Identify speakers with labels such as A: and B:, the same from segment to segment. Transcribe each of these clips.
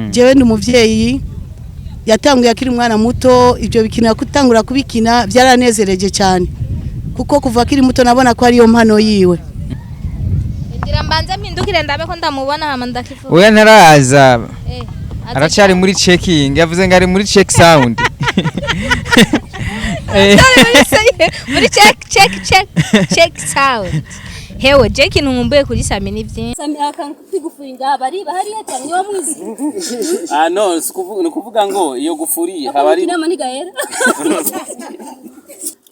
A: Jewe ndi umuvyeyi yatanguye akiri umwana muto, ibyo bikina gutangura kubikina byaranezereje cyane, kuko kuva akiri muto nabona ko ariyo mpano yiwe.
B: Ngira mbanze mpindukire ndabe ko ndamubona, hama ndakivuga.
C: Oya, ntaraza.
B: Aza.
C: Aracari muri checking, yavuze ngo ari muri check sound.
B: Muri check check check check sound. Hewe, je ikintu nkumbuye kuri Sami ni byinshi.
D: Sami akantu kwigufuri ngaha bariba hariya cyane niba mwizi.
E: Ah no, sikuvuga, ni ukuvuga ngo iyo gufuriye haba ari
D: inama ntigahera.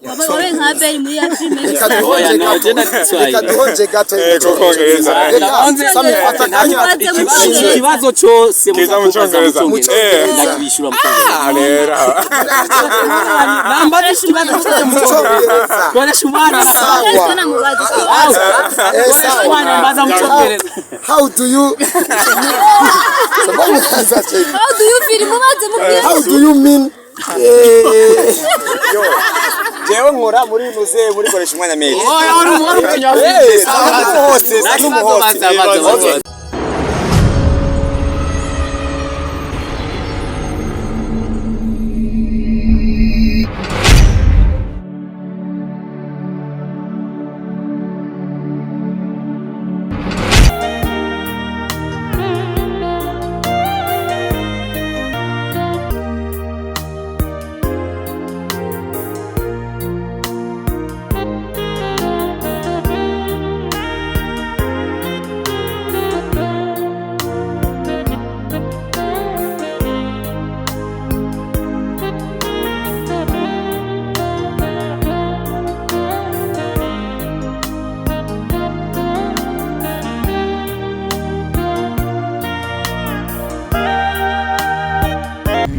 D: Wabaye nka Beri muri ya filime.
F: Reka
E: Oya,
F: duhonje
E: no,
F: gato.
E: je ndakiswaye.
F: Reka duhonje gato.
G: Kongereza.
F: Reka Sami, fata akanya.
E: Ikibazo cyose
G: Kiza mu Congereza.
E: muzakubaza mu Congereza, ndakibishura mu Congereza.
G: Rero.
E: Nambaza ikibazo cyose mu Congereza. Koresha umwana.
F: Sawa.
D: Namubaza.
E: Koresha
F: Sawa.
E: umwana, mbaza mu Congereza.
F: How do you Sababu sasa check.
D: How do you feel? Mubaze, mubwire.
F: How do you mean?
H: Jewe nkora muri muze muri koresha umwanya meza.
E: Oya, wari umunyafurika.
H: Hose
E: Nta kibazo, baza, baza, baza.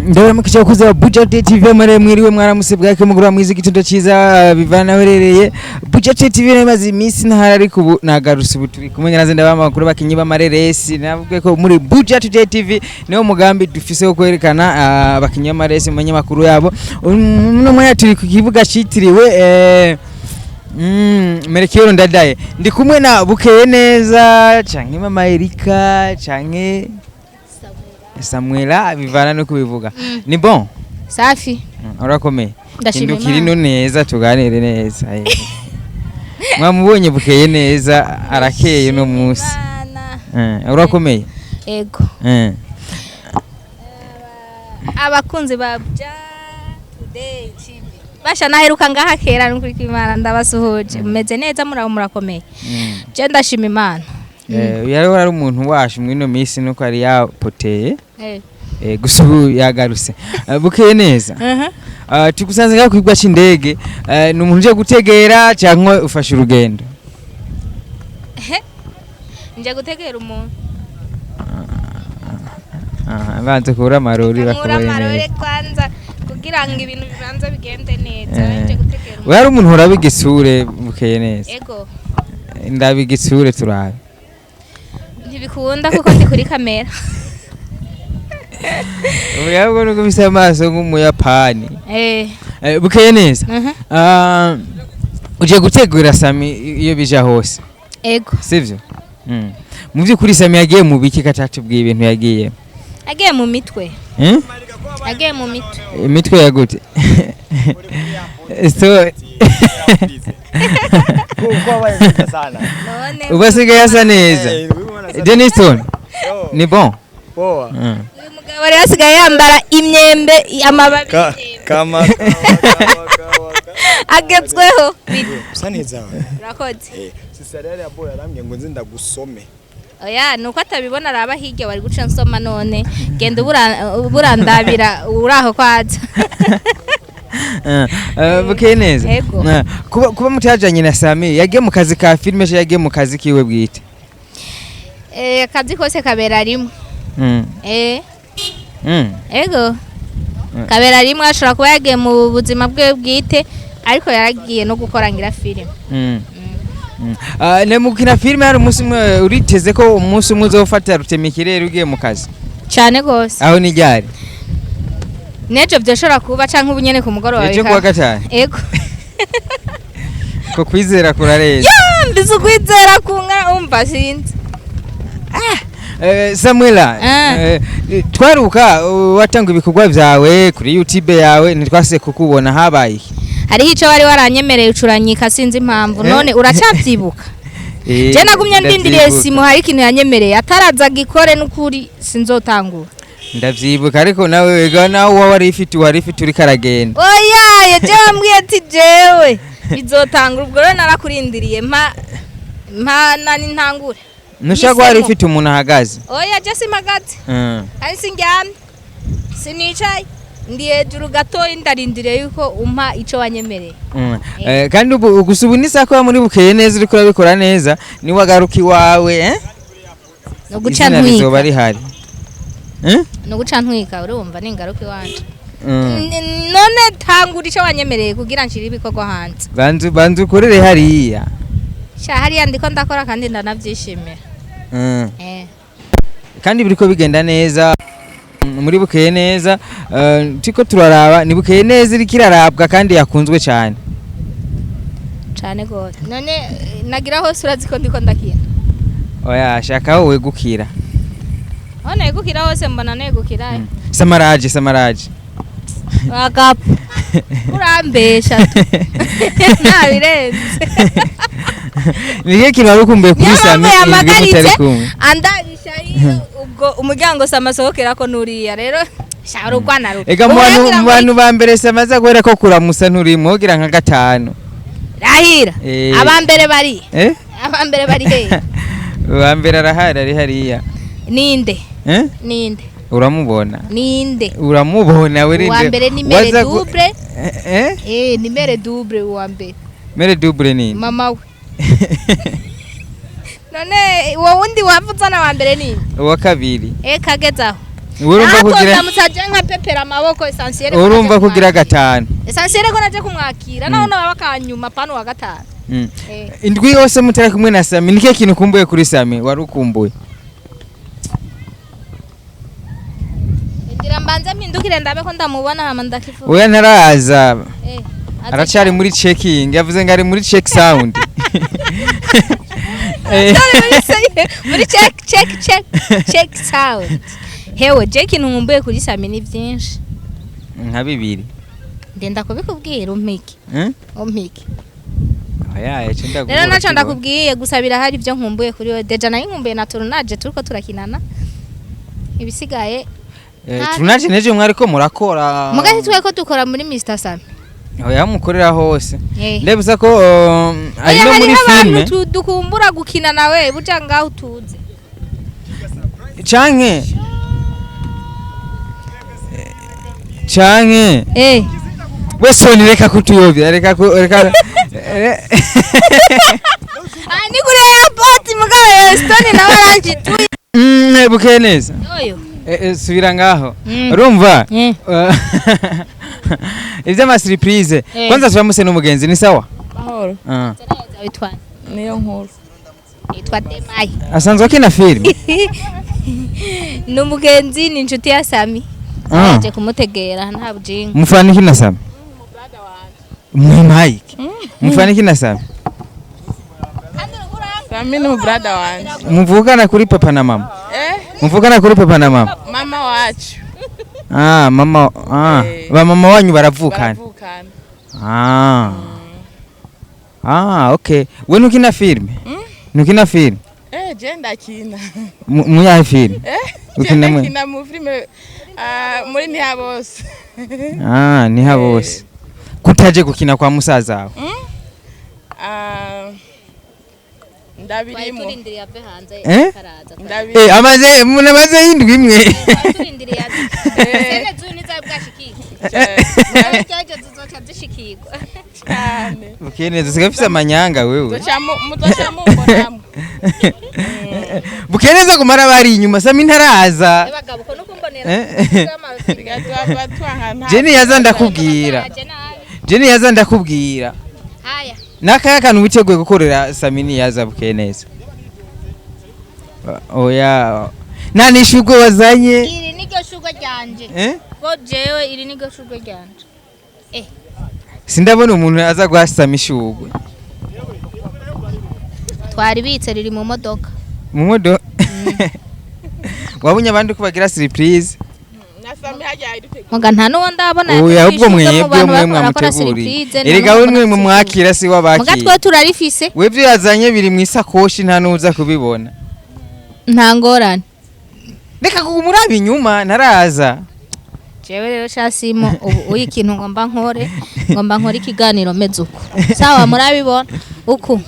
C: Ndabaramukije abakozi ba Buja TV, mare mwiriwe, mwaramutse, bwake, mugoroba mwiza, igitondo cyiza, bivana naho uherereye. Buja TV namaze iminsi ntahari, ariko ubu nagarutse, ubu turi kumwe naze ndabaha amakuru abakinyi b'amareresi. Navuge ko muri Buja Today TV niwo mugambi dufise wo kwerekana abakinyi b'amareresi mu manyamakuru yabo. Uno mwanya turi ku kibuga citiriwe Melchior Ndadaye. Ndi kumwe na Bukeye neza canke Mama Erika canke Samuela, bivana no kubivuga. Ni bon?
B: Safi.
C: Urakomeye.
B: Ndashima
C: Hindukira
B: Imana.
C: ino neza tuganire neza. Mwamubonye Bukeye neza, arakeye uno munsi.
B: Imana.
C: Urakomeye.
B: Ego. Abakunzi ba Buja Today TV. Basha, naheruka ngaha kera, nukuri kw'Imana ndabasuhuje. Mumeze neza, muraho, murakomeye. Je ndashima Imana.
C: Yari ari umuntu wacu mw'ino minsi nuko ari yapoteye. Gusa ubu yagarutse. Bukeye neza. Tugusanze ngaho ku kibuga c'indege. Ni umuntu uje gutegera cyangwa ufashe urugendo?
B: Nje gutegera umuntu.
C: Aha, banze kubura amarori.
B: Nkura
C: Bakubonye
B: amarore
C: neza.
B: kwanza kugira ngo ibintu bibanze bigende neza. Nje gutegera umuntu.
C: We hari umuntu uraba igitsure, Bukeye neza?
B: Ego.
C: Ndaba igitsure turabe.
B: Ntibikunda kuko ndi kuri kamera.
C: Uyabwo nuko ufise amaso nk'umuyapani. Bukeye neza. Uje gutegura Sami iyo bija hose?
B: Ego.
C: Sivyo? Mu by'ukuri Sami yagiye mu biki katatubwiye ibintu yagiye?
B: Agiye mu mitwe.
C: Eh?
B: Agiye mu mitwe.
C: Imitwe ya gute? So
H: Kuko wabaye nziza sana.
B: None
C: ubu asigaye asa neza. Deniston, ni bon?
H: Poa.
B: Uyu mugabo rero asigaye yambara imyembe, amababi y'imyembe.
H: Kama kama kama.
B: Agezweho.
H: Usa neza.
B: Urakoze.
H: Sisa rero ya boy arambwiye ngo nze ndagusome.
B: Oya, nuko atabibona, araba hirya wari guca nsoma none. Genda uburandabira uraho kwaza.
C: Bukeye neza.
B: Ego.
C: Kuba mutajanye na Sami, yagiye mu kazi ka filime canke yagiye mu kazi kiwe bwite?
B: Akazi kose kabera rimwe. Ego. Kabera rimwe, ashobora kuba yagiye mu buzima bwe bwite, ariko yaragiye no gukora ngira filime.
C: Ne mukina filime hari umunsi umwe uriteze ko umunsi umwe uzofata rutemikirere ugiye mu kazi?
B: Cyane gose.
C: Aho ni ryari?
B: Nejo vyoshobora kuba canke ubu nyene ku mugoroba.
C: Ejo kuwa gatanu?
B: Ego.
C: Ko kwizera kurarenze.
B: Ya, mbizi ukwizera kunga umva sinzi.
C: Samuela,
B: Ah.
C: twaruka watanga ibikorwa vyawe kuri YouTube yawe, ntitwase kukubona, habaye iki?
B: Hariho ico wari waranyemereye ucuranyika, sinzi impamvu. None uracavyibuka? Je nagumye ndindiriye.
C: Ndavyibuka.
B: Simo hari ikintu yanyemereye ataraza gikore, n'ukuri sinzotangura.
C: Ndavyibuka, ariko nawe wega nawe uwa wari ifite uriko aragenda.
B: Oya, je wambwiye ati jewe bizotangura, ubwo rero narakurindiriye, mpa mpa nani ntangure.
C: Ntushaka wari
B: Mpisemo.
C: ifite umuntu ahagaze.
B: Oya, je simpagaze kandi sindyamye, sinicaye, ndi hejuru gatoyi, ndarindiriye yuko umpa ico wanyemereye.
C: Kandi ubu gusa ubu ni saa muri Bukeye Neza, uriko urabikora neza, niwagaruka iwawe
B: No guca
C: izina rizoba
B: ntwika.
C: rihari, eh?
B: No guca ntwika, urumva ningaruka iwanje. None tangura ico wanyemereye kugira nshire ibikorwa hanze.
C: Banzu banzu ukorere hariya.
B: Sha, hariya ndiko ndakora kandi ndanavyishimira.
C: Kandi biriko bigenda neza muri Bukeye Neza. Turiko turaraba ni Bukeye Neza iriko irarabwa kandi yakunzwe cyane.
B: Cane gose. None nagira hose urazi ko ndiko ndakina.
C: Oya, shaka wowe gukira.
B: Aho negukira hose mbona negukira.
C: Samaraje, samaraje.
B: Wagapa urambesha tu, ntabirenze.
C: Nihe kintu wari ukumbuye kuri
B: Niyo
C: Sami
B: mpamvu
C: indwi mutari
B: yamagaritse
C: kumwe?
B: andabisha iyo ubwo umuryango Sama asohokerako nuriya rero sha urugwana rubi.
C: Ega mu bantu ba mbere Sami aza guhera ko kuramusa nturimo, wogira nka gatanu.
B: Rahira. Abambere bari abambere bari he?
C: Uwa mbere arahari, ari hariya.
B: Ninde?
C: Eh?
B: Ninde?
C: Uramubona.
B: Ninde?
C: Uramubona we.
B: Uwa
C: Rinde.
B: mbere ni mere double.
C: Eh?
B: Eh, ni mère double uwa mbere.
C: Mère double ni
B: Mama we. None uwo wundi wavuzana wa mbere ninde?
C: Uwa kabiri.
B: Eh, kagezaho.
C: Urumva kugira
B: Ndamutsaje nka pepera amaboko essentiel.
C: Urumva kugira gatanu.
B: Essentiel ko naje kumwakira naho nawe bakanyuma pano wa gatanu.
C: Indwi yose mutari kumwe na Sami, ni kihe kintu ukumbuye kuri Sami, wari ukumbuye?
B: Ndira mbanze mpindukire ndabe ko ndamubona hama ndakivuga.
C: Oya, ntaraza.
B: Aze.
C: Aracari muri checking, yavuze ngo ari muri check sound.
B: Muri check check check check sound. Hewe, je ikintu nkumbuye kuri Sami ni byinshi.
C: Nka bibiri.
B: Ndenda kubikubwira umpike. Umpike.
C: Oya, ico ndagubura.
B: Rero naco ndakubwiye gusa, birahari ibyo nkumbuye kuri we. Déjà nayo nkumbuye na tournage turiko turakinana, ibisigaye
C: Tournage nejo mwariko murakora.
B: Mugati twe ko dukora muri Mr Sami.
C: Oya, mukorera hose. Ndebutsa ko ari
B: Oya,
C: no muri
B: hariho abantu
C: filme.
B: dukumbura gukina nawe buja ngaho utuze.
C: Canke we Soni, reka kutuyobya, reka reka.
B: Ah, ni kuri airport mugabo Stone nawe aranjituye.
C: Bukeye Neza.
B: Oyo.
C: Subira ngaho. Urumva ivy'ama surprise. Kwanza turamuse n'umugenzi, ni sawa.
I: Mahoro.
C: Ah.
B: Witwa?
I: Niyo nkuru.
B: Yitwa Demayi.
C: Asanzwe akina filime.
B: Ni umugenzi, ni inshuti ya Sami.
C: Ah.
B: Yaje kumutegera nta bujinga.
C: Mufana iki na Sami? Mike, mufana iki na Sami?
I: Sami ni brother wanje.
C: Muvukana kuri papa na mama?
I: Eh?
C: Muvukana kuri papa na mama?
I: Mama wacu.
C: Ah, mama, ah. Ba mama wanyu baravukana?
I: Baravukana.
C: Ah, ah, okay. We ntukina filime? Ntukina filime?
I: Eh, je ndakina.
C: Muyahe filime?
I: Eh, je
C: Ukina mwe?
I: ndakina mu filime, ah, muri Niha Bose.
C: Ah, Niha Bose. Kutaje gukina kwa musaza wawe?
I: Ah, ndabirimo.
B: Turindiriye ave hanze.
C: Eh?
B: Karaza.
I: Ndabirimo.
C: Eh, amaze munamaze indwi imwe.
B: Turindiriye ave. Sene zuyu nizabe bwashikirwe. Ryaje zizoca zishikirwa.
I: Cyane.
C: Bukeye Neza usigaye ufise amanyanga wewe.
I: Muzoca mumbonamwe.
C: Bukeye Neza kumara bari inyuma, Sami ntaraza.
B: Bagabo ko nukumbonera.
C: Eh?
I: Bigatuma twankana.
C: Jenny yaza ndakubwira. Jenny yaza ndakubwira.
B: Haya.
C: Nakaya kantu witeguye gukorera Sami niyaza, Bukeye Neza? Oya, nta nishurwe wazanye.
B: Iri niryo shurwe ryanje.
C: Eh?
B: Ko jewe iri niryo shurwe ryanje.
C: Sindabona umuntu aza guha Sami ishurwe.
B: Twaribitse, riri mu modoka.
C: Mu modoka. Wabonye abandi ko bagira surprise?
I: Na Sami hajya idutegura.
B: Muga nta n'uwo ndabona
C: Oya,
B: yateguye
C: ahubwo
B: ishurwe mu
C: mwebwe
B: bantu
C: mwe
B: bariko barakora
C: mwamuteguriye.
B: surprise, nta
C: Erega
B: n'umwe
C: we mwe
B: mbona.
C: mwakira si
B: Muga
C: wabakira.
B: twe turarifise.
C: Webyo yazanye biri mu isakoshi, nta nuza kubibona.
B: Nta ngorane.
C: Reka kumuraba inyuma, ntaraza.
B: Jewe rero shasimo ubu uyu ikintu ngomba nkore ikiganiro meze uko. Sawa, murabibona uku.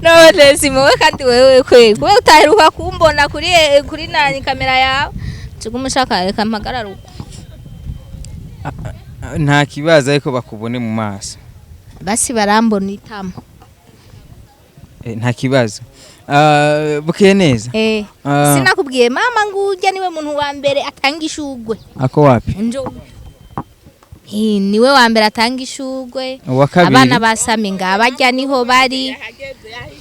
B: None Simo, we kandi wewe kwe kubera utaheruka kumbona kuri nani kamera yawe, nsiguma ushaka reka mpagarare uko.
C: Nta kibazo, ariko bakubone mu maso.
B: Basi barambona itama.
C: Nta kibazo. Ah, bukeye neza.
B: Eh.
C: Ah.
B: Sinakubwiye mama ngurya niwe muntu wa mbere atanga ishugwe.
C: Ako wapi?
B: Njo. Niwe wa mbere atanga ishugwe.
C: Uwa kabiri.
B: Abana ba Sami ngabajya niho bari.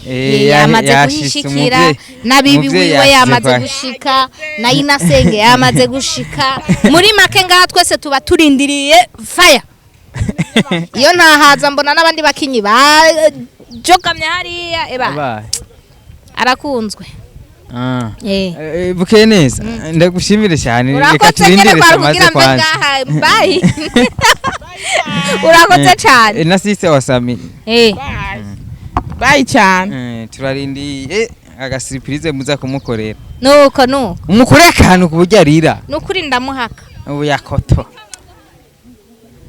B: Yamaze
C: Yashitse
B: kuhishikira.
C: umuvyeyi.
B: N'abibi
C: Umuvyeyi
B: wiwe
C: yashitse
B: yamaze gushika, na inasenge yamaze gushika. Muri make ngaha twese tuba turindiriye fire. Iyo ntahaza mbona n'abandi bakinyi bajogamye hariya eba.
C: Abaye.
B: Arakunzwe.
C: Ah.
B: Eh.
C: Bukeye neza, ndagushimire cyane. Reka
B: Urakoze nyene
C: turindire
B: kwari
C: Samaze
B: kugira mbe
C: kwanza.
B: ngaha. Bye, urakoze cane.
C: Na sister wa Sami.
B: Eh.
I: Bye cyane.
C: Turarindiye agasurprise muza kumukorera.
B: Nuko nuko.
C: Umukore akantu ku buryo arira.
B: Nukuri ndamuhaka.
C: Ubu yakoto.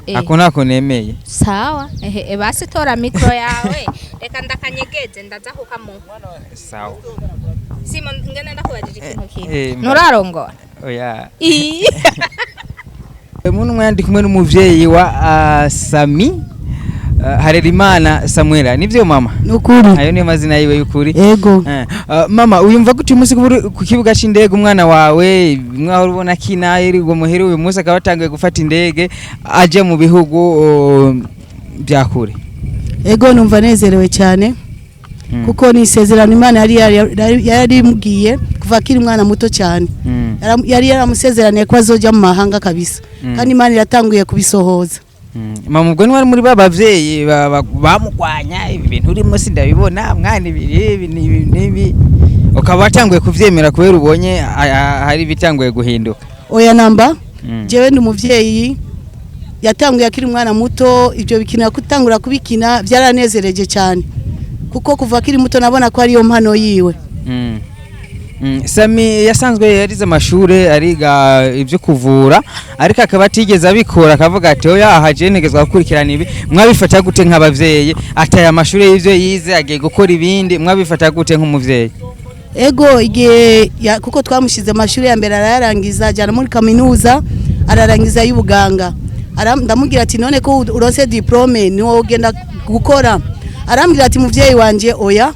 B: Eh.
C: Ako ntako nemeye.
B: Sawa, ehe, basi tora mikro yawe, reka ndakanyegeze, ndaza kukamuha.
C: Sawa.
B: Simo, ngene ndakubajije ikintu kimwe.
C: Mba-
B: Nturarongora?
C: Oya.
B: Ii.
C: Muntu mwandi kumwe n'umuvyeyi wa Sami, Harerimana Samuela, nivyo mama?
A: Nukuri.
C: Ayo niyo mazina yiwe y'ukuri.
A: Ego.
C: Mama, uyumva gute uyu munsi kuba uri ku kibuga c'indege, umwana wawe mwaho ubona akina yirirwa muhira, uyu munsi akaba atanguye gufata indege aje mu bihugu bya kure?
A: Ego, numva nezerewe cyane kuko ni isezerano Imana yari yarimubwiye kuva akiri umwana muto cyane. Yari yaramusezeraniye ko azojya mu mahanga kabisa. Kandi Imana iratanguye kubisohoza.
C: Mama, ubwo niwari muri ba bavyeyi bamugwanya, ibi bintu urimo sindabibona mwana, ibi ibi n'ibi n'ibi, ukaba watanguye kuvyemera kubera ubonye hari ibitanguye guhinduka?
A: Oya namba. Jewe ndi umuvyeyi yatanguye akiri umwana muto, ibyo bikina gutangura kubikina byaranezereje cyane kuko kuva akiri muto nabona ko ariyo mpano yiwe.
C: Sami yasanzwe yarize amashure, ariga ibyo kuvura, ariko akaba atigeze abikora, akavuga ati oya, aha je ntegezwa gukurikirana ibi. Mwabifata gute nk'abavyeyi, ataye amashure y'ivyo yize agiye gukora ibindi? Mwabifata gute nk'umuvyeyi?
A: Ego, igihe kuko twamushyize amashuri ya mbere arayarangiza, ajyana muri kaminuza ararangiza y'ubuganga. Ndamubwira ati none ko uronse diplôme ni wowe ugenda gukora? Arambwira ati muvyeyi wanje oya,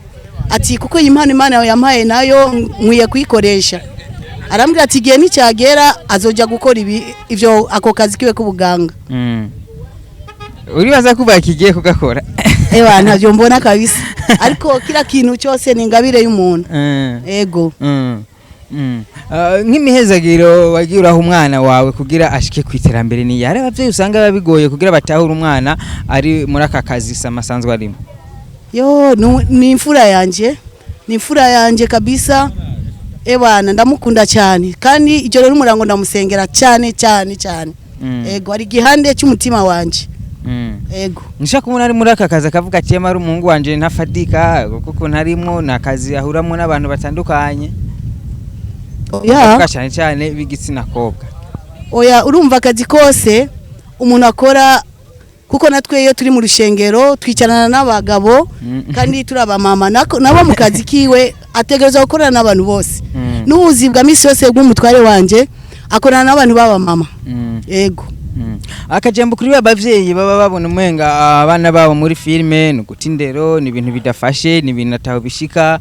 A: ati kuko iyi mpano Imana yampaye nayo nkwiye kuyikoresha. Arambwira ati igihe nicyagera azojya gukora ibi ivyo ako kazi kiwe k'ubuganga.
C: Uribaza ko bakigiye kugakora?
A: Ewa, ntavyo mbona kabisa, ariko kila kintu cyose ni ingabire y'umuntu. Ego.
C: Nk'imihezagiro wagiye uraha umwana wawe kugira ashike ku iterambere ni hari abavyeyi usanga biba bigoye kugira batahure umwana ari muri aka kazi Sama asanzwe arimo?
A: Yo, ni imfura yanje, ni imfura yanje kabisa. Ebana, ndamukunda cyane kandi ijoro n'umurango ndamusengera cyane cyane cyane. Ego, ari igihande cy'umutima wanje. Ego.
C: Nshaka kubona ari muri aka kazi akavuga ati yamara umuhungu wanje ntafadika kuko ntarimwo, ni akazi ahuramwo n'abantu batandukanye.
A: Oya.
C: Ndavuga cyane cyane b'igitsina kobwa.
A: Oya, urumva akazi kose umuntu akora, kuko natwe iyo turi mu rushengero twicarana n'abagabo kandi turi abamama, nabo mu kazi kiwe ategerezwa gukorana n'abantu bose. N'ubuzi bwa misi yose bw'umutware wanje akorana n'abantu b'abamama. Ego.
C: Akajambo kuri ba bavyeyi baba babona umenga abana babo muri filime ni uguta indero, ni ibintu bidafashe, ni ibintu ataho bishika,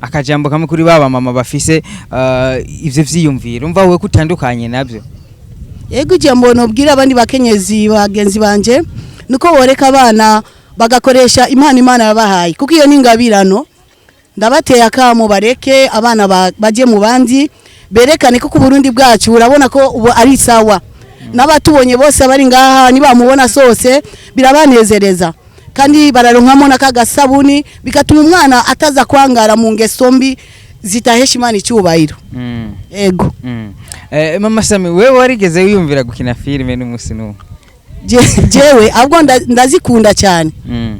C: akajambo kamwe kuri ba mama bafise ivyo vyiyumviro, umva wewe ko utandukanye navyo?
A: Ego, ijambo nobwira abandi bakenyezi bagenzi banje nuko boreka abana bagakoresha impano Imana yabahaye, kuko iyo ni ingabirano. Ndabateye akamo bareke abana baje mu bandi, berekane ko ku Burundi bwacu urabona ko ubu ari sawa, n'abatubonye bose bari ngaha nibamubona sose birabanezereza. Kandi bararonkamo n'akagasabuni, bigatuma umwana ataza kwangara mu ngeso mbi zitahesha Imana icyubahiro. Ego.
C: Mama Sami, wewe warigeze wiyumvira gukina filime n'umunsi n'umwe?
A: Jewe ahubwo ndazikunda cyane.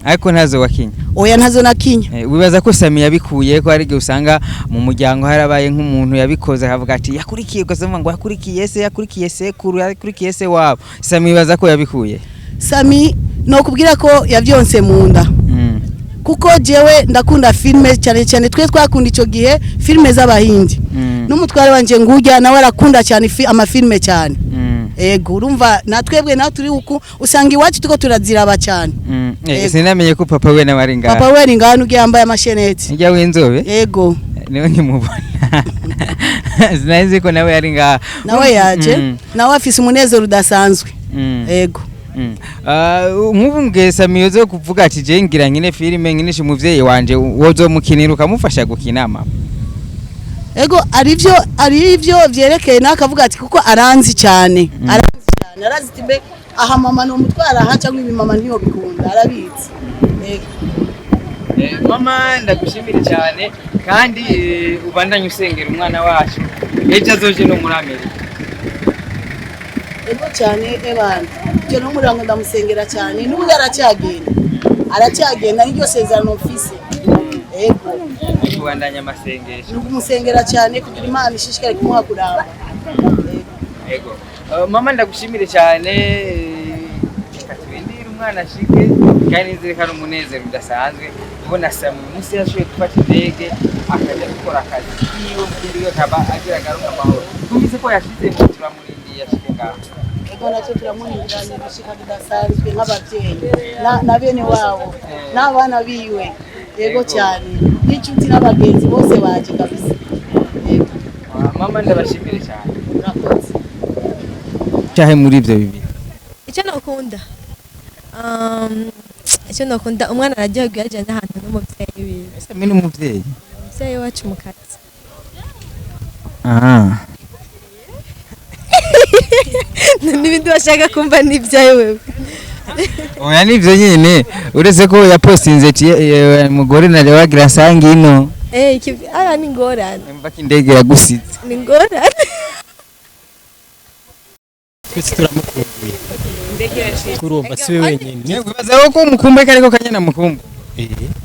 C: Ariko ntazo wakinya?
A: Oya, ntazo nakinya.
C: Wibaza ko Sami yabikuye ko hari igihe usanga mu muryango harabaye nk'umuntu yabikoze, akavuga ati yakurikiye, ugasanga ngo yakurikiye se, yakurikiye sekuru, yakurikiye se wabo. Sami wibaza ko yabikuye?
A: Sami nokubwira ko yavyonse mu nda, kuko jewe ndakunda filime cyane cyane. Twe twakunda icyo gihe filime z'Abahindi, n'umutware wanje ngujya nawe arakunda cyane amafilime cyane. Ego, urumva natwebwe nawe turi uku usanga iwacu tuko turaziraba cyane. Ego.
C: Sinamenye ko papa we nawe ari ngaha.
A: Papa we ari ngaha, n'ubwo yambaye amasheneti.
C: Njya w'inzobe?
A: Ego.
C: Niwe nkimubona, sinari ko nawe ari ngaha.
A: Nawe yaje. Nawe afise umunezero udasanzwe. Ego.
C: Nk'ubu mbwiye Sami yoze kuvuga ati je ngira nkine filime nkinisha umuvyeyi wanje, wozomukinira ukamufasha gukina, mama?
A: Ego, arivyo vyerekeye nawe akavuga ati kuko aranzi cyane, aranzi cyane, arazi ati mbe aha mama ni umutwara aha cyangwa ibi mama ntiyo bikunda, arabizi. Ego.
C: Mama, ndagushimire cyane kandi ubandanye usengera umwana wacu, ejo azoje no muri Amerika.
A: Ego cyane, ebana icyo n'umurango ndamusengera cyane, n'ubu aracyagenda, aracyagenda, n'iryo sezerano mfise. Ego.
C: Kubandanya amasengesho.
A: Ni ukumusengera cyane kugira Imana ishishikare kumuha kuramba.
C: Ego. Mama, ndagushimire cyane, reka turindire umwana ashike, kandi nizere ko ari umunezero udasanzwe ubona Sami uyu munsi yashoboye gufata indege akajya gukora akazi kiwe mu kindi, akaba agira agaruka amahoro. Twumvise ko yashize, turamurindiye ashike ngaho.
A: Ego, nacyo turamurindiranye gushika bidasanzwe nk'ababyeyi na bene wabo n'abana biwe. Yego cyane, n'inshuti n'abagenzi bose baje kabisa. Yego.
C: Mama, ndabashimire cyane.
A: Murakoze.
C: Cyahe muri ibyo bibiri?
J: Icyo nakunda, icyo nakunda, umwana araryoherwa iyo ajyanye ahantu n'umubyeyi wiwe.
C: Ese mwe n'umubyeyi?
J: Umubyeyi wacu mu kazi.
C: Ah.
J: N'ibindi bashaka kumva ni ibyawe wewe.
C: Oya, nivyo nyine, uretse ko yapostinze ati mugore na wagira sangino.
J: Eh, iki aya ni ingorane.
C: Mva ko indege yagusize.
J: Ni ingorane.
K: Twese turamukumbuye, kurumva si we wenyine.
C: Wibaza ko mukumbuye kariko kanyana mukumbu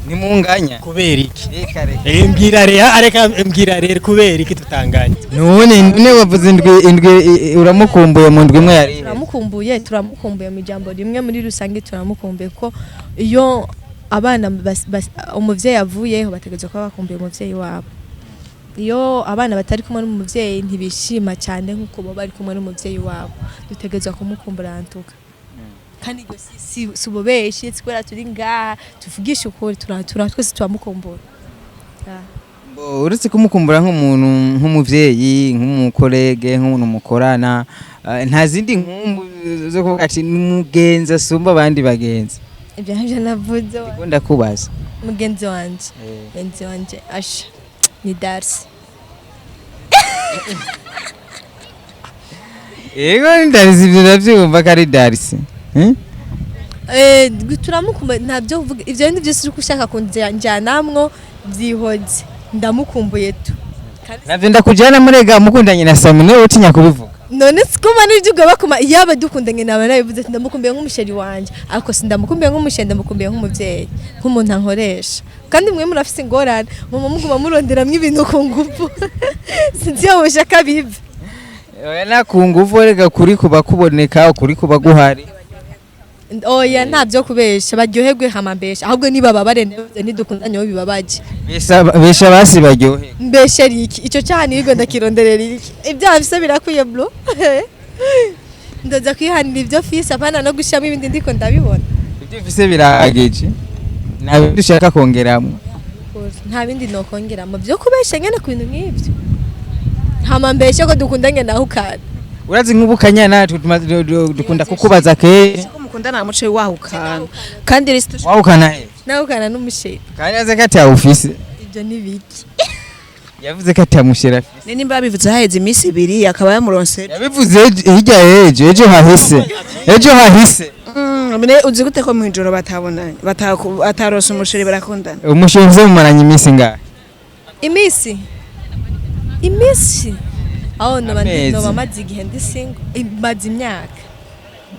C: nimunganya?
K: Kubera iki?
C: Reka reka.
K: Mbwira rero, areka, mbwira rero, kubera iki tutanganya?
C: None wavuze indwi uramukumbuye, mu ndwi imwe yari.
J: Turamukumbuye, turamukumbuye mu ijambo rimwe, muri rusange turamukumbuye, ko iyo abana umuvyeyi avuyeho bategerezwa kuba bakumbuye umuvyeyi wabo. Iyo abana batari kumwe n'umuvyeyi ntibishima cyane nk'uko baba bari kumwe n'umuvyeyi wabo. Dutegerezwa kumukumbura antuka, kandi iryo si ububeshi, si kubera turi ngaha, tuvugisha ukuri, twese turamukumbura. Yeah.
C: Bo, uretse kumukumbura nk'umuntu, nk'umuvyeyi, nk'umukolege, nk'umuntu mukorana, nta zindi nkumbu zo kuvuga ati n'umugenzi asumba abandi bagenzi?
J: Ibyo ntabyo navuze.
C: Ndiko ndakubaza.
J: Mugenzi wanje, mugenzi wanje asha ni Darcy.
C: Yego, ni Darcy, ibyo ndavyumva ko ari Darcy.
J: Turamukumbuye, ntabyo kuvuga ibyo bindi byose uri ushaka kunjyanamwo, byihoze, ndamukumbuye tu.
C: Navyo ndakujana murega mukundanye na Sami, niwe utinya kubivuga.
J: None sikuma n'ibyo ugomba kuma, yaba dukundanye naba nabivuze ati ndamukumbuye nk'umusheri wanje, ariko si ndamukumbuye nk'umusheri, ndamukumbuye nk'umubyeyi, nk'umuntu ankoresha. Kandi mwe murafise ingorane, muma muguma muronderamwo ibintu ku ngufu, sinzi iyo mushaka bive.
C: Oya, na ku nguvu, rega kuri kuba kuboneka, ukuri kuba guhari.
J: Oya, ntabyo kubesha, baryoherwe hama mbesha, ahubwo nibababare ntidukundanye bo bibabaje.
C: Besha basi baryohe.
J: Mbeshe iki? Icyo cyaha nirirwa ndakironderera iki? Ibyaha bise birakwiye bro, ndaza kwihanira ibyo fise, apana no gushiramo ibindi ndiko ndabibona.
C: Ibyo ufise birahagije, nta bindi ushaka kongeramo?
J: Nta bindi nokongeramo byo kubesha nyene ku bintu nk'ibyo, hama mbeshe ko dukundanye naho ukana.
C: Urazi nk'ubu kanyana dukunda kukubaza kenshi.
I: Ko mukundana muce wahukana kandi rero
C: Wahukana he?
J: Nawe ukana n'umusheri.
C: Kandi aze ko atawufise.
J: Ibyo ni biki?
C: Yavuze ko atamushera afise.
I: Ni nimba yabivuze haheze iminsi 2 akaba yamuronse.
C: Yabivuze hirya y'ejo, ejo hahise, ejo hahise.
I: Mene uzi gute ko mwijoro batabonanye, batarose umusheri barakundana?
C: Umushinze mumaranye iminsi ngahe?
J: Imisi aho noba
C: Amezi.
J: noba maze igihe ndi single, maze imyaka.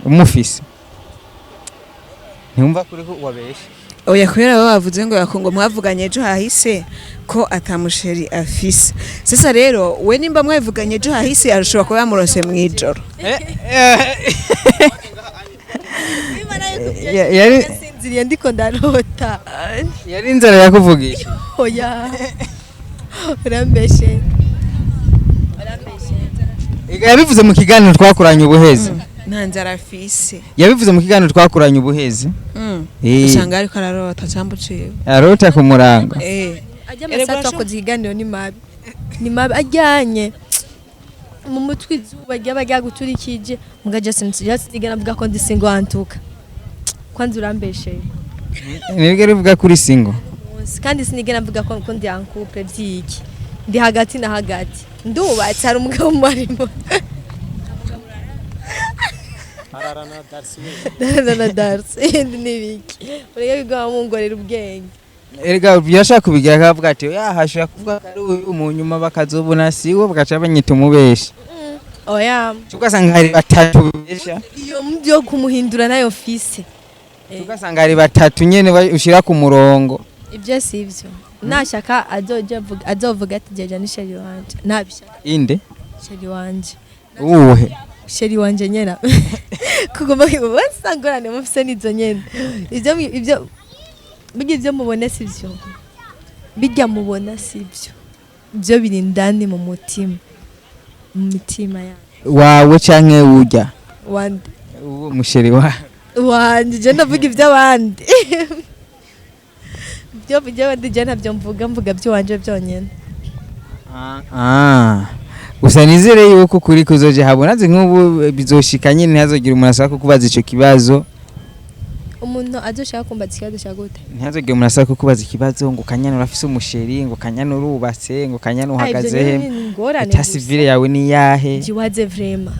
C: Umufise ntiwumva kuri ko wabeshe?
I: Oya, kubera baba bavuze ngo yakongo mwavuganye ejo hahise ko atamusheri afise. Sasa rero we nimba mwavuganye ejo hahise, arashobora kuba yamurose mwijoro.
J: Sinziriye, ndiko ndarota.
C: Yari inzara yakuvugisha?
J: Oya, urambeshe.
C: Ega yabivuze mu kiganiro twakoranye ubuheze.
I: Nta nzara afise.
C: Yabivuze mu kiganiro twakoranye ubuheze.
I: Usanga ariko ararota cyangwa uciwe.
C: Arota ku murango.
J: Ajya amasaha twakoze ikiganiro ni mabi, ni mabi ajyanye mu mutwe, izuba ryaba ryaguturikije. Muga Justin sinigera mvuga ko ndi single, antuka kwanza urambesheye.
C: Nibwo rivuga kuri single.
J: Munsi kandi sinigera mvuga ko ndi en couple byiki, ndi hagati na hagati, ndubatse, hari umugabo marimo.
K: Ararana Darcy we.
J: Darana Darcy n'ibiki, ureke kuguma mungorera ubwenge.
C: Erega yashaka kubigira akavuga ati yahashobora kuvuga ko ari uyu, mu nyuma bakazobona siwe, bagaca banyita umubeshi.
J: Oya.
C: Ugasanga hari batatu besha.
J: Iyo mubyo kumuhindura nayo fise.
C: Ugasanga hari batatu nyene ushira ku murongo.
J: Ibyo si ibyo, nashaka azoja avuga, azovuga ati jeja ni chéri wanje, nabishaka.
C: Inde?
J: Chéri wanje.
C: Uwuhe?
J: Chéri wanje nyena kuguma basangorane mufise nizo nyene. Ibyo bijya, ibyo mubona si byo, bijya mubona si byo, ibyo biri indani mu mutima, mu mitima yanyu.
C: Wawe canke urya?
J: Wande?
C: Uwo musheri wa
J: Wanje. Je ndavuga iby'abandi, ibyo by'abandi je ntabyo mvuga, mvuga by'iwanje byonyine.
C: Ah. Gusa nizere yuko kuri kuzoje habona nk'ubu bizoshika nyene, ntihazogira umuntu asaba kukubaza ico kibazo.
J: Umuntu azoshaka kumbaza ikibazo cya gute?
C: Ntihazogira umuntu asaba kukubaza ikibazo ngo kanyana urafise umusheri, ngo kanyana urubatse, ngo kanyana uhagaze
J: Ibyo
C: he?
J: nyene ni ingorane
C: État
J: gusa.
C: civil yawe ni yahe?
J: Jiwaze vraiment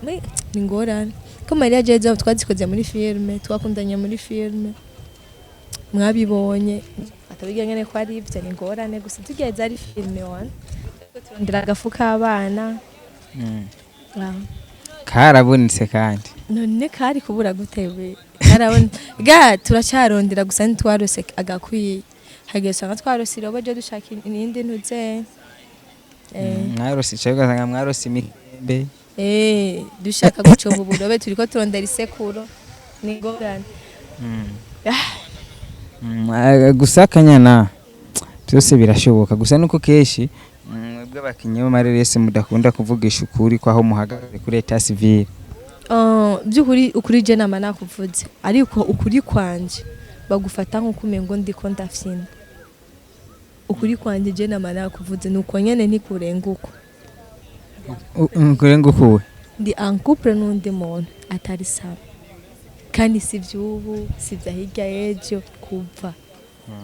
J: ni ingorane ko Maria Jeza twazikoze muri filme, twakundanye muri filme, mwabibonye atabigira ngene ko ari ivyo, ni ingorane gusa tugeze ari filme wana. Turiko turondera agafu k'abana. Ah.
C: Karabonetse kandi.
J: None kari kubura gute we? Karabona ga turacarondera gusa, ntitwarose agakwiye, hagiye usanga twarose irobo, je dushaka inindi ntuze.
C: Mwarose icayo, ugasanga mwarose imikembe.
J: Dushaka gucunga uburobe, turiko turondera isekuro, ni ingorane.
C: Gusa kanyana byose birashoboka, gusa nuko kenshi mwebwe abakinyi b'amareresi mudakunda kuvugisha ukuri kwaho muhagaze kuri état civil.
J: By'ukuri ukuri je nama nakuvuze, ariko ukuri kwanje bagufata nk'uko umengo ndiko ndafyina. Ukuri kwanje je nama nakuvuze, nuko nyene ntikurenga uko.
C: Kurenga ukuwe?
J: Ndi en couple n'undi muntu atari sawa, kandi si ivy'ubu, si ivya hirya y'ejo, kuva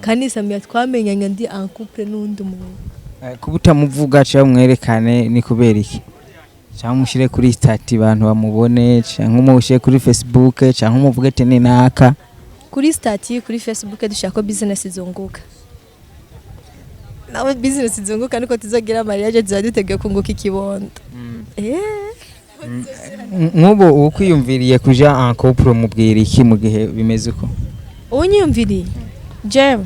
J: kandi Samia twamenyanye ndi en couple n'undi muntu.
C: Kuba utamuvuga cyangwa mwerekane ni kubera iki? Cyangwa mushyire kuri statut abantu bamubone, cyangwa umushyire kuri Facebook, cyangwa umuvuge ati ni naka?
J: Kuri statut, kuri Facebook, dushaka ko business izunguka. Nawe business izunguka niko tuzogira mariage, tuba duteguye kunguka ikibondo.
C: Nk'ubu ukwiyumviriye kuja en couple mubwira iki mu gihe bimeze uko?
J: Unyiyumviriye jewe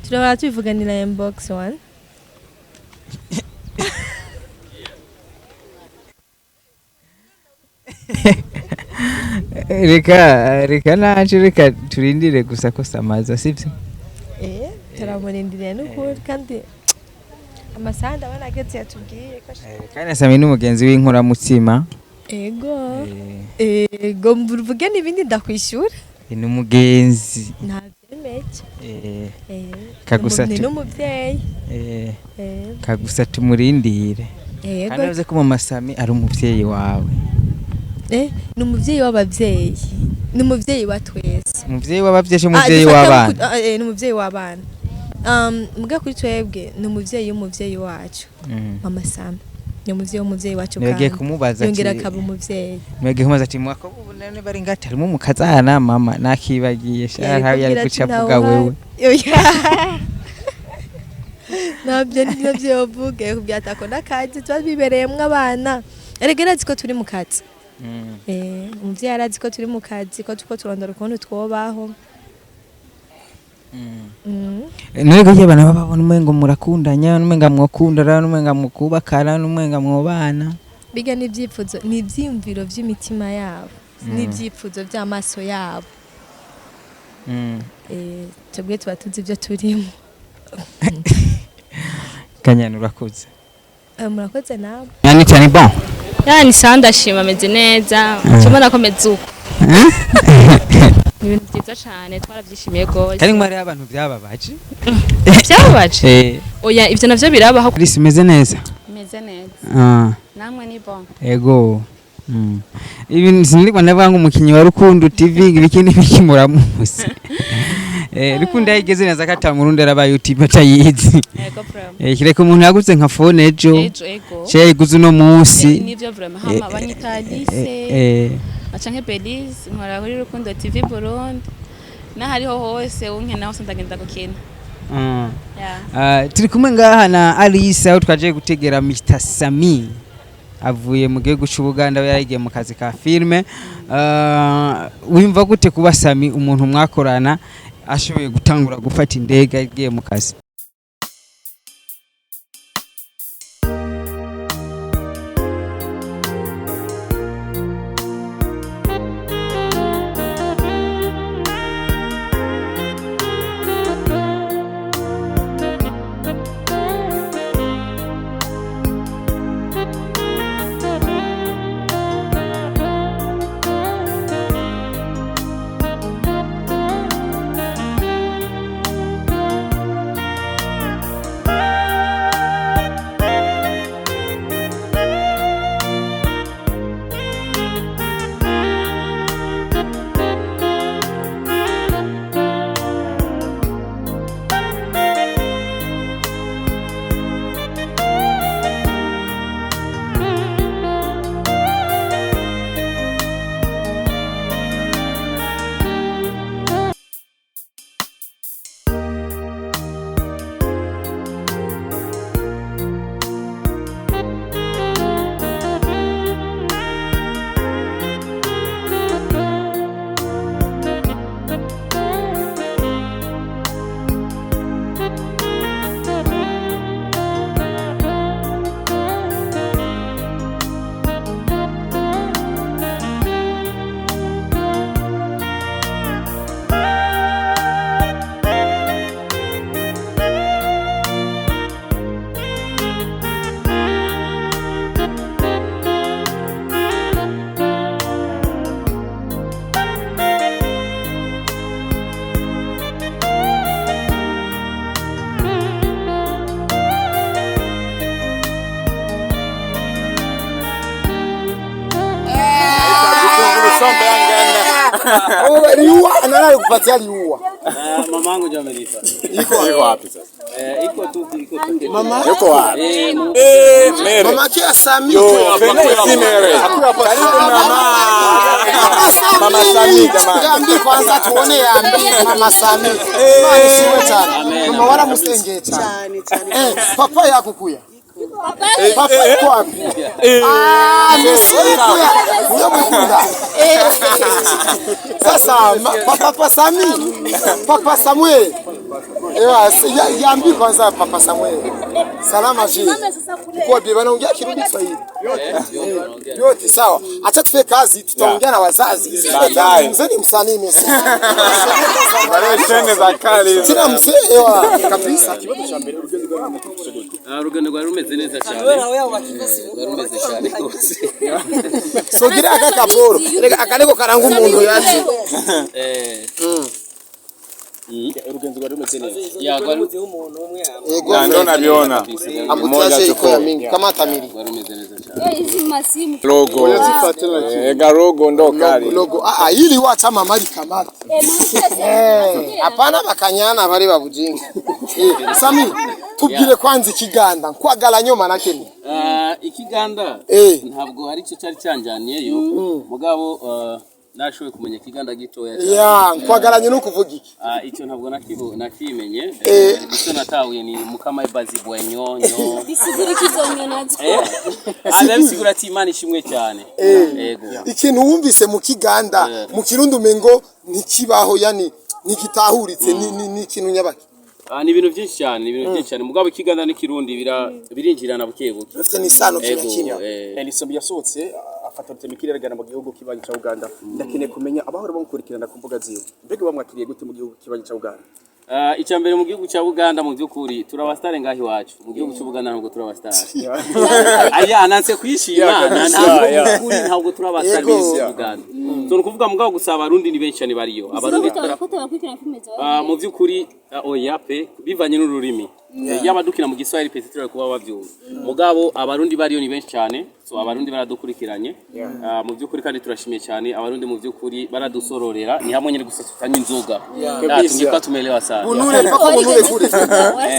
J: turabara tubivuganira inbox one.
C: Reka naje, reka turindire gusa ko samaza sibyo.
J: Turamurindiriye n'ukuri, kandi amasaha ndabona ageze yatubwiye ko ashaka.
C: Kandi Sami n'umugenzi w'inkoramutima.
J: Ego, mvuge n'ibindi ndakwishyura.
C: Ni umugenzi.
J: Ntabyemeye.
C: Kagusa
J: ni n'umubyeyi.
C: Kagusa tumurindire.
J: Yego.
C: Kandi uzi ko mama Sami ari umuvyeyi wawe.
J: Ni umuvyeyi w'abavyeyi, ni umuvyeyi wa twese.
C: Umuvyeyi w'abavyeyi, umuvyeyi
J: Dufate
C: w'abana.
J: Ni umuvyeyi w'abana. Muga kuri twebwe ni umuvyeyi w'umuvyeyi wacu. Mama Sami. Ni umuvyeyi w'umuvyeyi wacu.
C: Nibagiye
J: Kandi
C: kumubaza
J: yongera
C: ati-
J: akaba umuvyeyi.
C: Nibagiye kumubaza ati mwako ubu none bari ngati harimo umukazana mama nakibagiye sha
J: Yari
C: yari
J: kubwira
C: guca
J: ati,
C: avuga
J: "Ntawe
C: wewe.
J: uhari." Oya. Ntabyo nabyo yavuga, yakubwira ati ako n'akazi tuba bibereyemwo abana, erega arazi ko turi mu kazi. Umuvyeyi arazi ko turi mu kazi, ko turiko turondora ukuntu twobaho.
C: None ko abana bababona umengo murakundanya, umenga mwokundana, umenga mukubakana, umenga mwobana.
J: Biga n'ibyifuzo, ni ibyiyumviro by'imitima yabo n'ibyifuzo by'amaso yabo. Twebwe tuba tuzi ibyo turimo.
C: Kanyana, urakoze.
J: Murakoze nawe.
C: Yani cyane bon.
L: Yani sawa, ndashima, ameze neza. Cuma nakomeza uko. Ni ibintu byiza cyane, twarabyishimiye rwose.
C: Kandi mwari abantu byababaje.
L: Byababaje?
C: Eh.
L: Oya, ivyo navyo birabaho.
C: Chris, imeze neza.
M: Meze neza. Namwe ni bon?
C: Ego. Ibi sinirwa ndavuga ngo umukinyi wa Rukundo TV ibiki n'ibiki muramuzi. Rukundo yayigeze neza ko ata murundi araba YouTube atayizi.
M: Ego vraiment.
C: Kireka umuntu yaguze nka phone ejo.
M: Ejo, ego.
C: Ce yayiguze uno munsi.
M: Nivyo vraiment, hama banyita Alice. Canke Belize, nkora kuri Rukundo TV Burundi. N'ahariho hose unkena hose ndagenda gukina. Yeah.
C: Turi kumwe ngaha na Alice aho twaje gutegera Mr Sami avuye mu gihugu cy'Ubuganda, we yaragiye mu kazi ka filme. Wimva gute kuba Sami umuntu mwakorana ashoboye gutangura gufata indege agiye mu kazi?
H: Liua nani alikupatia liua?
E: Mamangu ndio amenipa.
H: Iko iko wapi sasa?
E: Iko tu iko tu.
H: Mama yuko wapi?
G: Mere.
H: Mama kia Sami.
G: Yo, merci Mere. Karibu mama. Mama Sami jamani.
H: Yambi kwanza tuone yambi Mama Sami. Mama siwe cyane. Mama waramusengeye cyane. Papa yakukuya. Papa yuko wapi? Ah, msikuya. Huyo mkunda. Sasa papa Sami. Papa Samuel. Ewa, yambi kwanza Papa Samuel. Salama ji. Kwa bi wanaongea Kirundi Kiswahili. Yote sawa. Acha tufe kazi, tutaongea na wazazi.
G: Baadaye.
H: Mzee ni msanii mimi.
G: Wale shende za kale hizo.
H: Tena mzee ewa kabisa.
E: Urugendo rwari rumeze neza cyane. Rwari rumeze cyane rwose.
H: Sogira aka kaboro. Reka akaneko karanga umuntu yaje.
E: Urugendo rwari rumeze neza. Ya rwari
H: Ego.
G: Na ndo naviona.
H: Amutiaje iko ya mingi kama tamiri.
E: Rwari rumeze neza cyane.
D: Hizi masimu.
G: Logo. Garogo ndo kali.
H: Logo. Ah, ili wacha mama likamata. Hapana bakanyana bari babujinga. Sami, Tubwire kwanza ikiganda nkwagala nyoma nakene.
E: Ah, ikiganda ntabwo ari cyo cyari cyanjaniyeyo, mugabo nashoboye kumenya ikiganda gitoya cyane.
H: Ya, nkwagalanye no kuvuga iki?
E: Ah, icyo ntabwo nakimenye. Icyo natahuye ni mukama ibazi bwenyonyo.
D: Bisigura ikizonyo nazo.
E: Abisigura ati Imana ishimwe cyane. Yego.
H: Ikintu wumvise mu kiganda mu Kirundi umengo ntikibaho, yani ntigitahuritse, ni ikintu nyabaki?
E: Ah, ni ibintu byinshi cyane, ni ibintu byinshi cyane, mugabo ikiganda n'ikirundi birinjirana buke buke.
H: Bifite n'isano kimwe
E: Ego,
H: kimwe.
G: Elisobi yasohotse afata rutemikirere agana mu gihugu kibanyi ca Uganda. Ndakeneye kumenya abahora bamukurikirana ku mbuga ziwe, mbega bamwakiriye gute mu gihugu kibanyi ca Uganda?
E: Ah, icya mbere, mu gihugu cya Uganda, mu by'ukuri turabastare ngaho iwacu. Mu gihugu cy'u Buganda ntabwo turabastare. Aya nanse kwishima.
G: Yeah, kabisa,
E: Ntabwo
G: yeah.
E: mu by'ukuri ntabwo turabastare mu
H: Yego.
E: gihugu cy'u Buganda. So ni ukuvuga mugabo gusa abarundi ni benshi cyane bariyo. Abarundi
D: Ko tabakurikirana filime zawe?
E: Ah, mu by'ukuri oya pe, bivanye n'ururimi. Yaba dukina mu Giswahili pe turi kuba bavyumva, mugabo abarundi bariyo ni benshi cyane, so abarundi baradukurikiranye. Ah, mu by'ukuri kandi turashimiye cyane abarundi, mu by'ukuri baradusororera, ni hamwe nyine gusa tutanywa inzoga.
H: Kabisa.
E: Tungekuwa tumelewa sana.
H: Bunure mpaka bunure kure.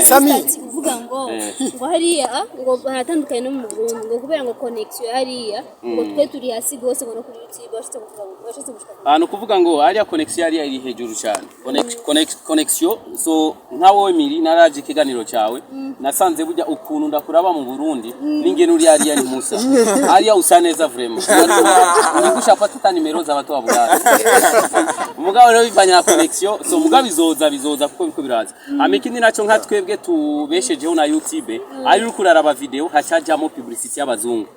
H: Sami.
D: Uvuga ngo ngo hariya ngo haratandukanye no mu Burundi, ngo kubera ngo connection hariya ngo twe turi hasi gose, ngo no kuri YouTube bashitse kuvuga ngo bashitse gushika.
E: Ah, ni ukuvuga ngo hariya connection hariya iri hejuru cyane. Connection, so nka wowe Miri, naraje ikiganiro cyawe, nasanze burya ukuntu ndakuraba mu Burundi n'ingene uri hariya ni musa, hariya usa neza vraiment, uri gushaka nimero z'abatu wa Buganda. Mugabo rero bivanye na connection, so mugabo bizoza, bizoza kuko biko biraza. Hama ikindi naco, nka twebwe tubeshejeho na YouTube, ari uri kuraraba video hacajamo publicity y'abazungu,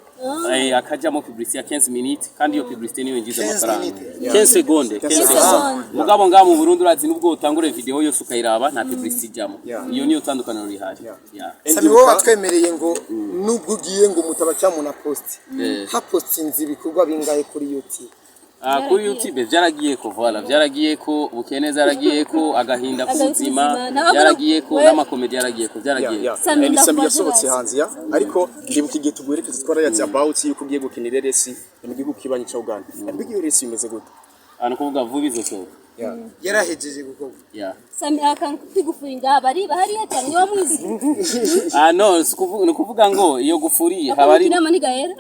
E: akajamo publicity ya 15 minutes, kandi iyo publicity niyo yinjiza
H: 15
E: amafaranga.
H: minutes.
E: 15 seconde, 15
D: secondes.
E: seconde. Mugabo ngaha mu Burundi urazi nubwo utangure video yose ukayiraba nta publicity ijamo. Iyo niyo tandukaniro rihari. Yeah.
H: Sami, wowe watwemereye ngo nubwo ugiye ngo mutaba cyangwa na post hapostinze ibikorwa bingahe kuri YouTube?
E: Ah, kuri YouTube byaragiye ko, voilà, byaragiye ko Bukeneza, yaragiye ko Agahinda k'ubuzima, byaragiye ko n'amakomedi yaragiye ko, byaragiye.
D: Sami,
G: Sami
D: ndakubaza.
G: yasohotse hanze ya, ariko ndibuka igihe tuguherekeza twarayatse about yuko ugiye gukina ireresi mu gihugu kibanyi ca Uganda. Mbega iyo resi imeze gute?
E: Ah, ni ukuvuga vuba izosohoka.
H: Yarahejeje gukorwa?
E: Yeah.
D: Sami, akantu kwigufuringa bariba hariya cyane niba mwizi.
E: Ah no, ni ukuvuga ngo iyo gufuriye haba ari
D: inama ntigahera.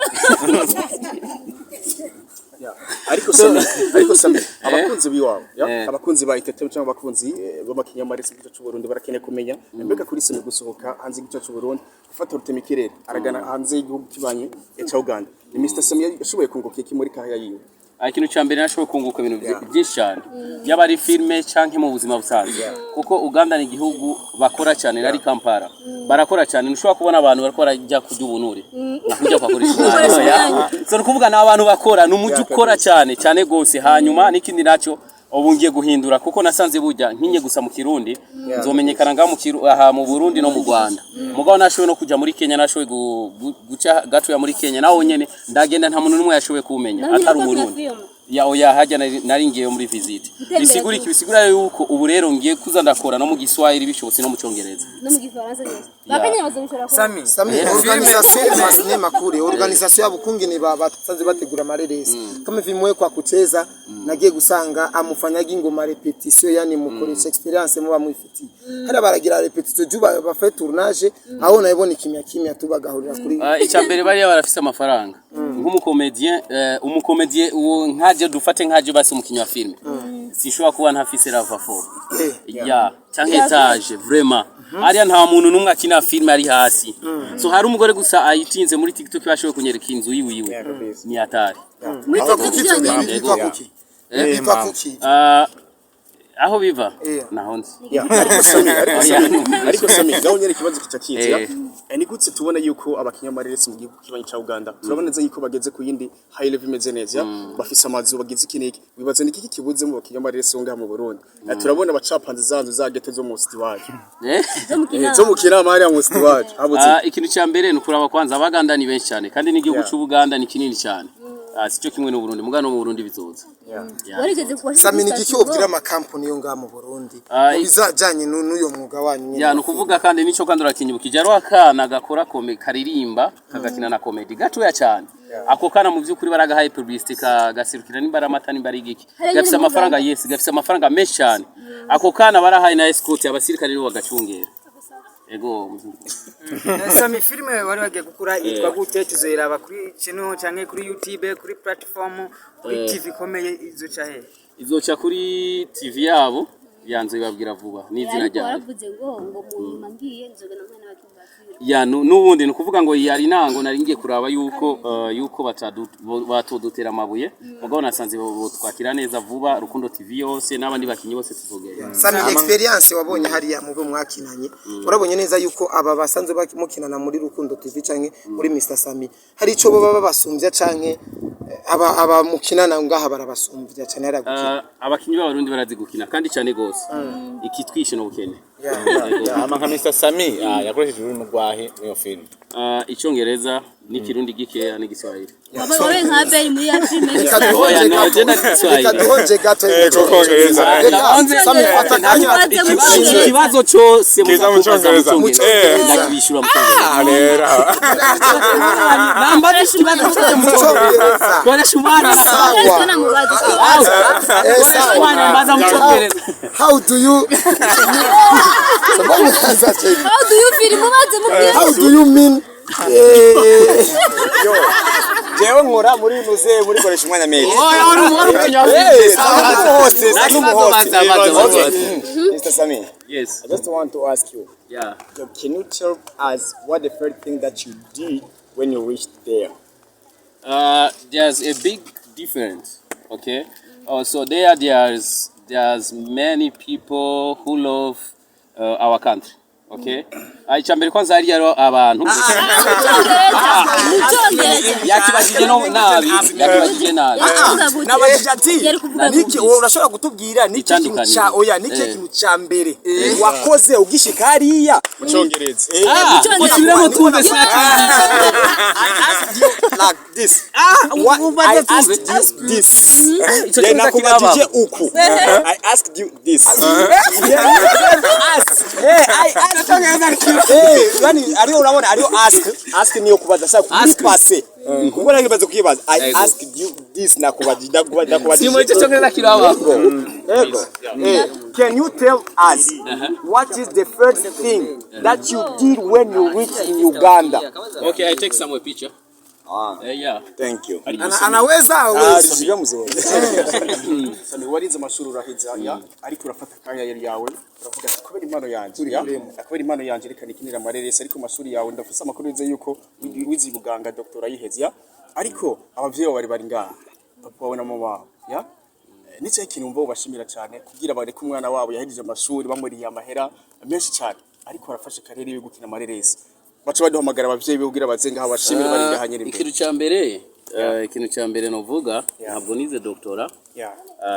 G: Ariko Sami, abakunzi biwawe ya, abakunzi ba Itetero cyangwa abakunzi b'amakinyamaresi mu gihugu cy'u Burundi barakeneye kumenya mbega kuri Sami gusohoka hanze y'igihugu cy'u Burundi, gufata rutemikirere aragana hanze y'igihugu kibanye ca Uganda, ni Mr Sami yashoboye kunguka iki muri kaya yiwe?
E: Ah, ikintu cya mbere nashoboye kunguka ibintu byinshi cyane, yaba ari filime canke mu buzima busanzwe, kuko Uganda ni igihugu bakora cyane. Nari Kampala, barakora cyane, ntushobora kubona abantu bariko barajya kurya ubunure nka kurya kwakoresha umwanya. So ni ukuvuga ni abantu bakora, ni umujyi ukora cyane cyane gose. Hanyuma n'ikindi nacyo, ubu ngiye guhindura kuko nasanze burya nkinye gusa mu Kirundi nzomenyekana ngaha aha mu Burundi no mu Rwanda. Mugabo nashoboye no kuja muri Kenya, nashoboye guca gatoya muri Kenya, naho nyene ndagenda nta muntu n'umwe yashoboye kumenya
D: Naho nyene
E: atari
D: ko
E: Umurundi.
D: filime.
E: Ya, oya, hajya nari ngiyeyo muri visite.
D: Gutembera
E: Bisigura iki? Bisigura yuko ubu rero ngiye kuza ndakora no mu Giswahili bishobotse, no mu Cyongereza.
D: No mu Gifaransa neza bakanya bazomushora ko.
C: Sami.
H: Sami, organisation ya masinema kure, organisation yabo kungene basanze bategura amareresi kama vimwe kwa kucheza, nagiye gusanga amufanyagi ingoma répétition, yani mukoresha expérience muba mwifitiye hariya, baragira répétition juba bafe tournage aho nabibona kimya kimya tu bagahurira kuri.
E: Ah, icya mbere bariya barafise amafaranga nk'umukomedien, umukomedien uwo nkaje dufate nkaje basi umukinnyi wa filime, sinshobora kuba ntafise RAV4 ya canke étage. Vraiment hariya nta muntu n'umwe akina filime ari hasi. So hari umugore gusa ayitinze muri TikTok bashoboye kunyereka inzu yiwiwe, ni hatari.
D: Muri
H: Biva
D: TikTok
H: kuki?
D: byonyine.
H: Biva kuki? Biva kuki?
E: Ah, aho biva
H: Eh.
E: naho nzi.
G: Ariko Sami, ngaho nyene ikibazo kica kiza. Ni gute tubona yuko abakinyamareresi mu gihugu kibanyi ca Uganda, turabona neza yuko bageze ku yindi high level imeze neza, bafise amazu, bagize iki n'iki, wibaza ni iki kibuze mu bakinyamareresi bo ngaha mu Burundi? Turabona abacapanze za nzu za ghetto zo mu city wacu.
D: Zo mu
G: Zo mu Kinama hariya mu city wacu habuze.
E: Ah, ikintu cya mbere ni ukuraba kwanza Abaganda ni benshi cyane, kandi n'igihugu cy'Ubuganda ni kinini cyane. Ah, sico kimwe n'Uburundi, mugabo no mu Burundi bizoza. Yeah.
D: Warigeze kuba
H: Sami, ni igiki wobwira amakampani yo ngaha mu Burundi
E: Ah,
H: mu bizajanye n'uyo mwuga wanyu nyene?
E: Ya, ni ukuvuga kandi nico kandi urakinyibukije, hariho akana gakora karirimba kagakina na komedi gatoya cyane. Ako kana mu by'ukuri baragahaye publicity, kagasirukira nimba ari amata, nimba ari igiki.
D: Hariya
E: Gafise
D: nyene mu
E: amafaranga.
D: Uganda.
E: Yes, gafise amafaranga menshi cyane. Ako kana barahaye na escort, abasirikare nibo bagacungera. Ego.
C: Sami, filime wari wagiye gukora yitwa gute? Tuzoyiraba kuri channel canke kuri YouTube, kuri platform, kuri TV ikomeye, izoca he?
E: Izoca kuri TV yabo yanze ibabwira vuba n'izina
D: Ariko
E: ryayo.
D: waravuze ngo mu nyuma ngiye nzogana mwana w'abakinyi ba filime.
E: Ya, n'ubundi ni ukuvuga ngo yari nango nari ngiye kuraba yuko batodutera amabuye, mugabo nasanze botwakira neza vuba. Rukundo TV yose n'abandi bakinyi bose tuzogenda.
H: Sami, experience wabonye hariya mu byo mwakinanye, urabonye neza yuko aba basanzwe mukinana muri Rukundo TV canke muri Mr Sami hari ico bo baba basumbya, canke aba mukinana ngaha barabasumbya cyane hariya gukina?
E: Abakinyi b'Abarundi barazi gukina kandi cyane gose, ikitwishe n'ubukene.
N: Hama nka Mr Sami yakoresheje ururimi rwahe muri iyo filime?
E: Icyongereza n'Ikirundi gikeya n'Igiswahili.
D: Wabaye nka Beri muri ya filime.
H: Reka duhonje
E: Oya, no,
H: gato.
E: je ndagiswahili.
H: Reka duhonje gato.
N: Ko Congereza.
H: Reka Sami, fata akanya.
E: Ikibazo cyose
N: Kiza mu
E: muza
N: Congereza.
E: mu Cyongereza, ndakibishura mu Cyongereza.
N: Rero.
E: Namba ikibazo cyose mu Cyongereza. Koresha umwana.
H: Sawa.
E: Koresha
H: Sawa.
E: umwana, mbaza mu Cyongereza.
H: How do you Sababu kaza cheki.
D: How do you feel? Mubaze mubwire.
H: How do you mean?
F: Jewe nkora muri muze muri koresha umwanya menshi.
E: Oya, wari umukinnyi wa
F: Eh,
E: filime.
F: hose,
E: Nta
F: sanu
E: kibazo,
F: hose.
E: baza, baza, baza.
F: Mr. Sami.
E: Yes.
F: I just want to ask you.
E: Yeah.
F: Can you tell us what the first thing that you did when you reached there?
E: There's a big difference. Okay. So there's many people who love our country. Okay. Icya mbere kwanza hariya hariho abantu yakibajije no nabi, yakibajije nabi.
F: Nabajije ati niki wowe urashobora kutubwira niki kintu
E: Itandukaniro.
F: ca oya, niki kintu ca mbere wakoze ugishika hariya?
G: Mu Cyongereza.
E: Ah, usubiremo tumve.
F: I asked you like this. What I asked you this.
E: Ico
F: Yeah,
E: kibazo
F: nakubajije
E: kiraba.
F: uku. I asked you this. Yeah, ask. Hey, I asked you. Hey, yani ariyo urabona ariyo ask. Ask niyo kubaza sasa kuri
E: Ask.
F: passé. Kuko nakibaza kukibaza. I
E: Yego.
F: asked you this, nakubajije, nakubajije.
E: Si muri icyo Cyongereza kiraba.
F: Ego. Eh, can you tell us what is the first thing that you did when you reached in Uganda?
E: Okay, I take some picture.
F: Ah,
E: Yeah.
F: thank you.
H: Anaweza, hawezi?
F: Sijui mzee.
G: Sami, warize amashuri uraheza, ya, ariko urafata akanya yawe uravuga ati kubera impano yanje, ya, kubera impano yanje reka nikinira amareresi. Ariko amashuri yawe ndafise amakuru neza yuko wize ubuganga, doctor ayiheze, ya, ariko abavyeyi bawe bari ngaha, papa wawe na mama wawe, ya. Nicyo kintu wumva ubashimira cyane kugira bareke umwana wabo yahejeje amashuri, bamuriye amahera menshi cyane, ariko arafashe carrière yo gukina amareresi, baca baduhamagara abavyeyi be kugira baze ngaha bashimire bari ngaha nyene imbere.
E: Ikintu cya mbere novuga, ntabwo nize doctorat.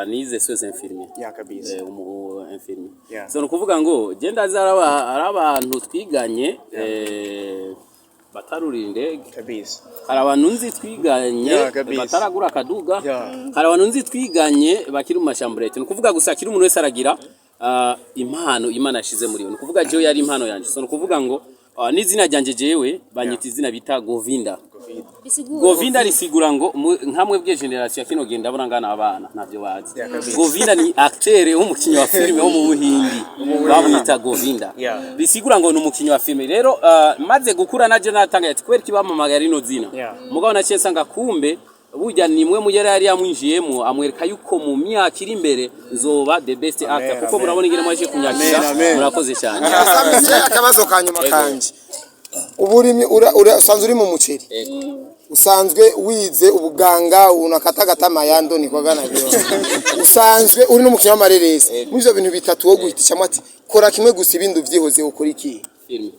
E: Nize soins infirmier.
G: Ya, kabisa.
E: Umu infirmier. So nukuvuga ngo je ndazi ari abantu twiganye batarurira indege.
G: Kabisa.
E: Hari abantu nzi twiganye
G: Yeah, kabisa.
E: bataragura akaduga.
G: Yeah.
E: Hari abantu nzi twiganye bakiri mu mashamburete. Ni ukuvuga gusa akiri umuntu wese aragira impano Imana yashize muri we. Ni ukuvuga jewe yari impano yanje. So ni ukuvuga ngo n'izina ryanjye jewe banyita izina bita Govinda.
D: Bisigura.
E: Govinda risigura ngo nka mwebwe generation ya kino gihe ndabona ngana abana ntavyo bazi.
G: Yeah, kabisa.
E: Govinda ni acteur w'umukinyi wa filime wo mu Buhindi, bamwita Govinda. Bisigura ngo ni umukinyi wa filime. Rero maze gukura naje natangaye ati kubera iki bamamagara rino zina? Mugabo naciye nsanga kumbe burya ni mwe mu yari yamwinjiyemo amwereka yuko mu myaka iri imbere nzoba the best actor, kuko
G: Amen.
E: murabona ingene mwaje kunyakira.
G: Amen, amen.
E: Murakoze cyane.
H: Sami, je akabazo ka nyuma kanje: uburimyi usanzwe uri mu muceri, usanzwe wize ubuganga, unakatakata mayando nikwagana byo, usanzwe uri n'umukinnyi w'amareresi. Muri ivyo bintu bitatu wo guhitishamo ati kora kimwe gusa ibindi uvyihoze, ukora iki?
E: Filime.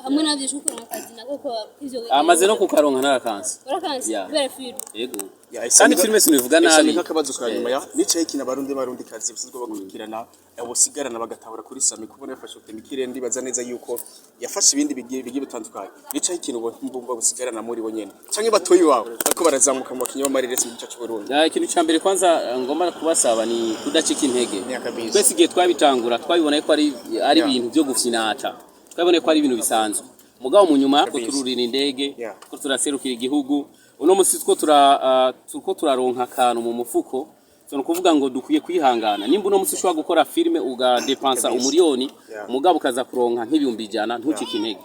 D: Hamwe navyo ushobora akazi nako ko ivyo.
E: Amaze no kukaronka narakanse.
D: Warakanse?
E: Yeah.
D: Kubera filime?
E: Yego.
G: Ya,
E: Kandi filime sinivuga nabi.
G: Nk'akabazo ka nyuma, ya, nicaye kina Barundi, Barundi kazi basanzwe bakurikirana bosigarana bagatahura kuri Sami kubona yafashe utemikire, ndibaza neza yuko yafashe ibindi bigiye bitandukanye. Nicaye ikintu mbumva busigarana muri bo nyene canke batoyi wawe ariko barazamuka mu bakinyi b'amareresi mu gice cy'u Burundi.
E: Ya, ikintu cya mbere kwanza ngomba kubasaba ni kudacika intege.
G: Ya, kabisa.
E: Twese igihe twabitangura twabibona ko ari ibintu byo gufinata, twabibona ko ari ibintu bisanzwe, mugabo mu nyuma ko tururira indege, ko turaserukira igihugu, uno musi two turiko turaronka akantu mu mufuko. So ni ukuvuga ngo dukwiye kwihangana. Nimba uno munsi ushobora gukora filime ugadepansa umuriyoni, mugabo ukaza kuronka nk'100,000, ntucike intege.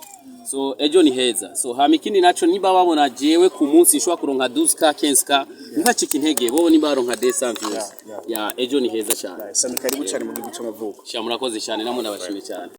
E: So ejo ni heza. So hama ikindi naco, niba babona jewe ku munsi nshobora kuronka 12K, 15K, ntibacike intege. Bobo niba baronka 200 views ya, ejo ni heza cyane.
G: Sami, karibu cyane mu gihugu cy'amavuko.
E: Sha, murakoze cyane, namwe ndabashimiye cyane.